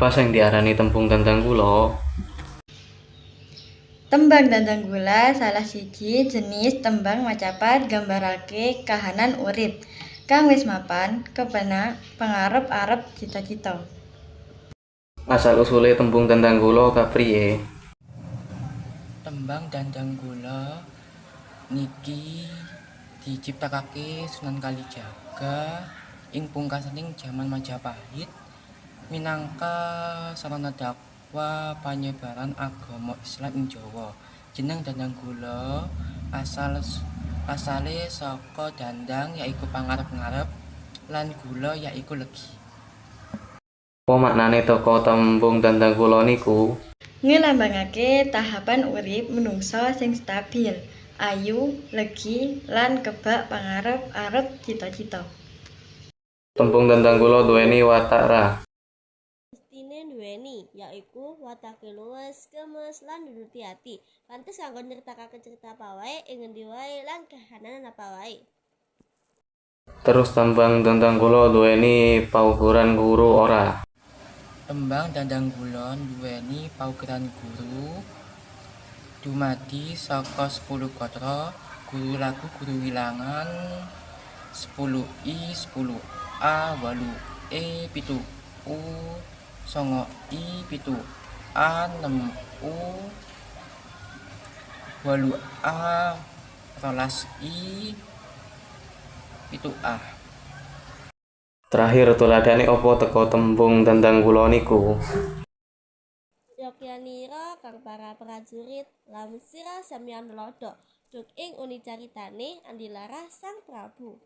Apa sing diarani tembung Dhandhanggula? Tembang Dhandhanggula salah siji jenis tembang macapat nggambarake kahanan urip kang wis mapan, kepenak, pangarep-arep, cita-cita. Asal usule tembung Dhandhanggula kapriye? Tembang Dhandhanggula niki diciptakake Sunan Kalijaga ing pungkasaning jaman Majapahit minangka sarana dakwah panyebaran agama Islam ing Jawa. Jeneng Dhandhanggula asale saka dhandhang, yaiku pangarep-arep, lan gula, yaiku legi. Apa maknane teko tembung Dhandhanggula niku? Ngelambangake tahapan urip menungsa sing stabil, ayu, legi, lan kebak pangarep-arep, cita-cita. Tembung Dhandhanggula duweni watak ra? Mestine nduweni, yaiku watake luwes, gemes lan nuruti ati. Pantes kanggo nyritakake crita apa wae, ing ngendi wae lan kahanan apa wae. Terus tembang Dhandhanggula duweni paugeran guru ora? Tembang Dhandhanggula nduweni paugeran guru dumadi saka 10 gatra, guru lagu, guru wilangan 10 I, 10 A, 8 E, 7 U, 9 I, 7 A, 6 U, 8 A, 12 I, 7 A. Terakhir, tuladhane apa teko tembung Dhandhanggula niku? Yogyanira kang para prajurit lam sira samyan tuladha duk ing uni caritane andilara sang prabu.